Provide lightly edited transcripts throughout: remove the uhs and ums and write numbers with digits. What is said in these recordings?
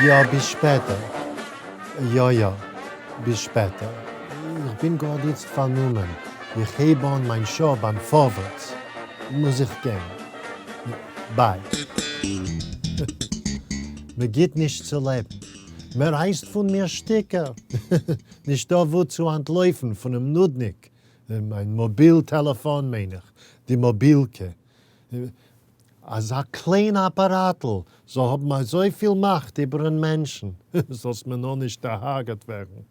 יא, ביז שפעטער. יא יא, ביז שפעטער. איך בין גראד איצט פארנומען, איך הייב אן מיין שעה ביים פארווערטס, מוז איך גיין. Bye. מ'גיט נישט צו לעבן. מ'רייסט פון מיר שטיקער. נישטא וואו צו אנטלויפן פונעם נודניק. מיין מאביל טעלעפאן מיין איך, די מאבילקע. אזא קליין אפאראטל זאל האבן אזויפיל מאכט איבערן מענטשן, זאלסט מיר נאר נישט דערהרגעט ווערן.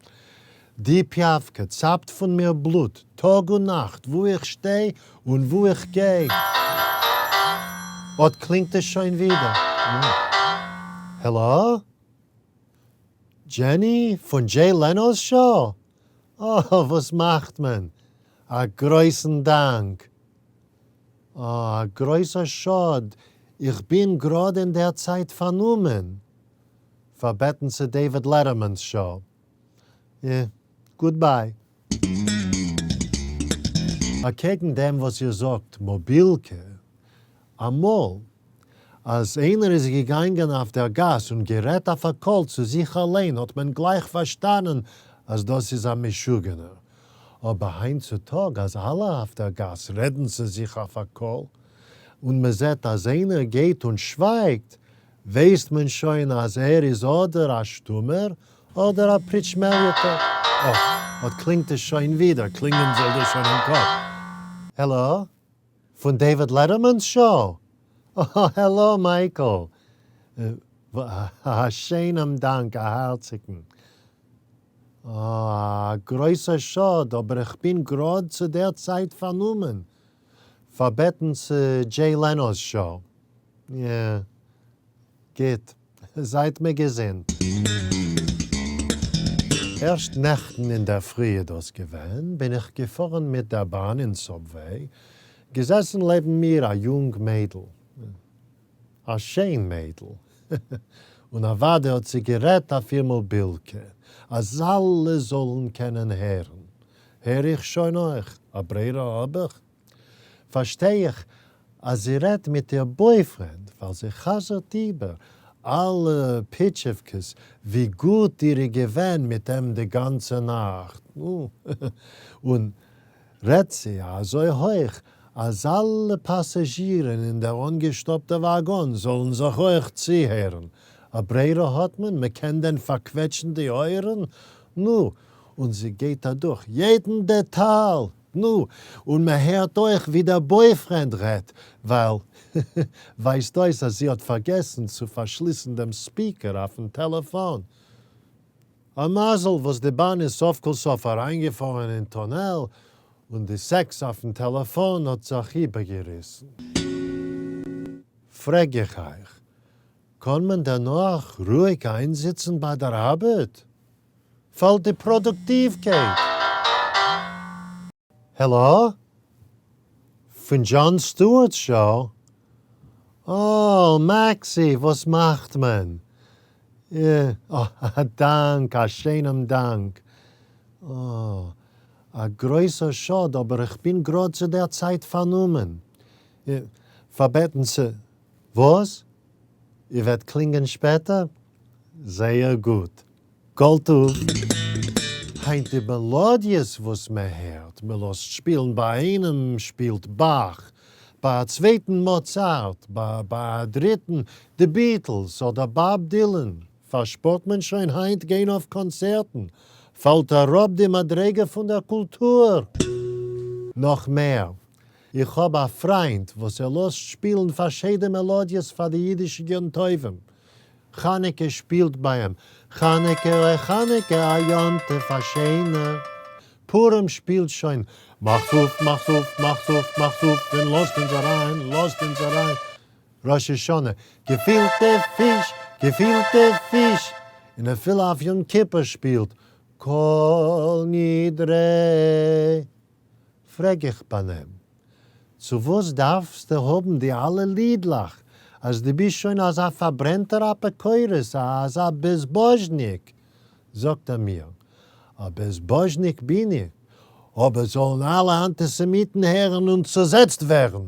די פיאווקע צאפט פון מיר בלוט טאג און נאכט וואו איך שטיי און וואו איך גיי. אט קלינגט עס שוין ווידער. העלא? דזשעני פון דזשעי לענאו'ס show? אה, וואס מאכט מען? א גרויסן דאנק. אה, א גרויסער שאד, איך בין גראד אין דער צייט פארנומען. פארבעטן צו דעיוויד לעטערמאן'ס show. אה, goodbye. אקעגן דעם וואס איר זאגט מאבילקע, אמאל אז איינער איז געגאנגען אויף דער גאס און גערעדט אויף א קול צו זיך אליין האט מען גלייך פארשטאנען אז דאס איז א משוגענער, אבער היינט צו טאג אז אלע אויף דער גאס רעדן צו זיך אויף א קול און מען זעט אז איינער גייט און שווייגט ווייסט מען שוין אז ער איז אדער א שטומער אדער א פריטשמעליעטער. אה, אט קלינגט עס שוין ווידער, קלינגען זאל דיר שוין אין קאפ. העלא? פון דעיוויד לעטערמאן'ס show? אה, העלא מייקל. א שיינעם דאנק, א הארציגן. אה, א גרויסער שאד, אבער איך בין גראד צו דער צייט פארנומען. פארבעטן צו דזשעי לענאו'ס show. יא. גוט. זייט מיר געזונט. ערשט נעכטן אינדערפרי איז דאס געווען, בין איך געפארן מיט דער באן אין subway, געזעסן לעבן מיר א יונג מיידל, א שיין מיידל, און אוודאי האט זי גערעדט אויף איר מאבילקע, אז אלע זאלן קענען הערן. הער איך שוין אויך, א ברירה האב איך? פארשטיי איך אז זי רעדט מיט איר boyfriend ווייל זי חזר'ט איבער אלע פיטשעווקעס ווי גוט איר איז געווען מיט אים די גאנצע נאכט, נו, און רעדט זי אזוי הויך אז אלע פאסאזשירן אין דער אנגעשטאפטע וואגאן זאלן זיך אויך צוהערן, א ברירה האט מען? מ'קען דען פארקוועטשן די אויערן? נו, און זי גייט אדורך יעדן דעטאל! נו, און מען הערט אויך ווי דער boyfriend רעדט, ווייל ווייזט אויס אז זי האט פארגעסן צו פארשליסן דעם speaker אויפן טעלעפאן. א מזל וואס די באן איז סוף כל סוף אריינגעפארן אין טונעל און די סעקס אויפן טעלעפאן האט זיך איבערגעריסן. פרעג איך אייך, קאן מען דערנאך רואיג איינזיצן ביי דער ארבעט? פאלט די פראדוקטיווקייט. העלא? פון דזשאן סטוארט'ס show? אה, מעקסי, וואס מאכט מען? אה, א דאנק, א שיינעם דאנק. אה, א גרויסער שאד, אבער איך בין גראד צו דער צייט פארנומען. פארבעטן צו. וואס? איר וועט קלינגען שפעטער? זייער גוט. כל טוב. היינט די מעלאדיעס וואס מען הערט, מען לאזט שפילן ביי איינעם שפילט באך, ביי א צווייטן מאצארט, ביי א דריטן די ביטלס אדער באב דילען, פארשפארט מען שוין היינט גיין אויף קאנצערטן, פאלט אראפ די מדריגה פון דער קולטור. נאך מער, איך האב א פריינט וואס ער לאזט שפילן פארשיידע מעלאדיעס פאר די אידישע יום טובים, חנוכה שפילט ביי אים חנוכה אוי חנוכה א יום טוב א שיינער, פורים שפילט שוין מאכט אויף מאכט אויף מאכט אויף מאכט אויף און לאזט אונז אריין לאזט אונז אריין, ראש השנה געפילטע פיש געפילטע פיש, און אפילו אויף יום כיפור שפילט כל נדרי. פרעג איך ביינעם, צו וואס דארפסטו האבן די אלע לידלעך, אז דו ביסט שוין אזא פארברענטער אפיקורס, א אזא בעזבאזשניק? זאגט ער מיר, א בעזבאזשניק בין איך, אבער זאלן אלע אנטיסעמיטן הערן און צוזעצט ווערן!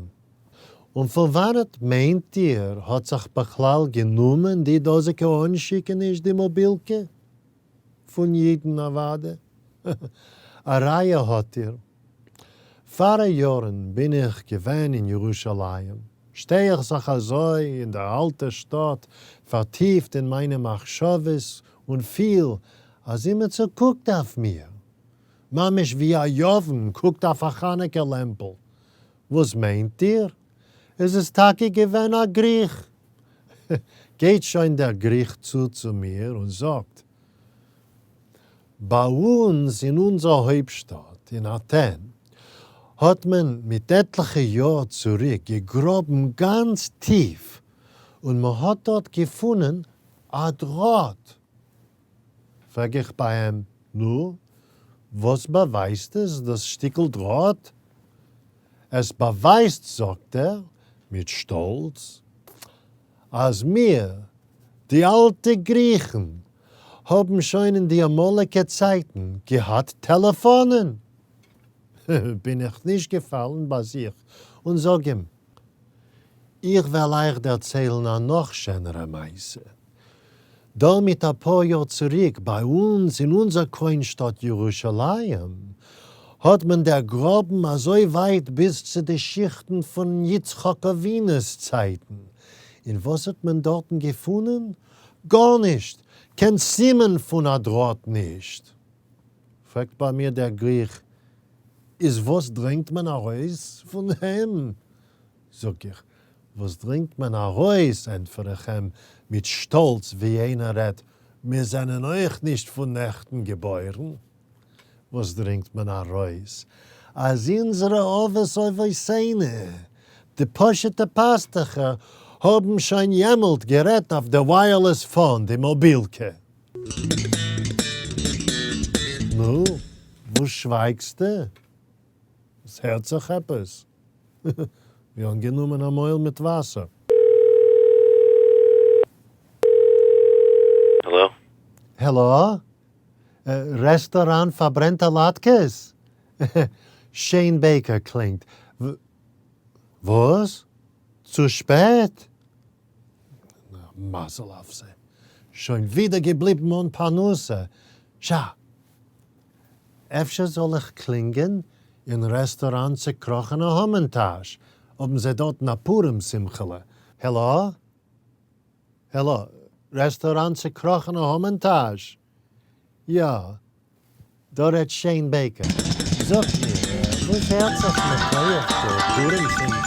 און פון וואנעט מיינט איר האט זיך בכלל גענומען די דאזיגע אנשיקעניש די מאבילקע? פון אידן אוודאי. א ראיה האט איר. פאר א יארן בין איך געווען אין ירושלים, שטיי איך זיך אזוי אין דער אלטער שטאט פארטיפט אין מיינע מחשבות און פיל אז אימיצער קוקט אויף מיר, ממש ווי א יוון קוקט אויף א חנוכה לעמפל. וואס מיינט איר? איז עס טאקע געווען א גריך? גייט שוין דער גריך צו צו מיר און זאגט, ביי אונז אין אונזער הויפטשטאט אין אטען האט מען מיט עטליכע יאר צוריק געגראבן גאנץ טיף און מ'האט דארט געפונען א דראט. פרעג איך ביי אים, נו, וואס באווייזט עס דאס שטיקל דראט? עס באווייזט, זאגט ער מיט שטאלץ, אז מיר, די אלטע גריכן, האבן שוין אין די אמאליגע צייטן געהאט טעלעפאנען. בין איך נישט געפאלן ביי זיך און זאג אים, איך וועל אייך דערציילן א נאך שענערע מעשה. דא מיט אפאר יאר צוריק ביי אונז אין אונזער קרוין-שטאט ירושלים האט מען דערגראבן אזוי ווייט ביז צו די שיכטן פון יצחק אבינו'ס צייטן, און וואס האט מען דארטן געפונען? גארנישט! קיין סימן פון א דראט נישט! פרעגט ביי מיר דער גריך, איז וואס דרינגט מען ארויס פון אים? זאג איך, וואס דרינגט מען ארויס, ענטפער איך אים מיט שטאלץ ווי איינער רעדט, מיר זענען אויך נישט פון נעכטן געבוירן. וואס דרינגט מען ארויס? אז אונזערע אבות אבותינו, די פשוט'ע פאסטוכער, האבן שוין יעמאלט גערעדט אויף די wireless phone, די מאבילקע. נו, וואס שווייגסטו? עס הערט זיך עפעס ווי אנגענומען א מויל מיט וואסער. העלא? העלא? רעסטאראן פארברענטע לאטקעס? שיין בעיקער קלינגט. וואס? צו שפעט? מזל אויף זיי. שוין ווידער געבליבן אן פרנסה. שאַ. אפשר זאל איך קלינגען אין רעסטאראן צוקראכענע המן טאש, האבן זיי דארטן א פורים שמחה'לע. העלא? העלא? רעסטאראן צוקראכענע המן טאש? יא, דא רעדט שיין בעיקער. זאגט מיר, וואס הערט זיך מכח די פורים שמחה?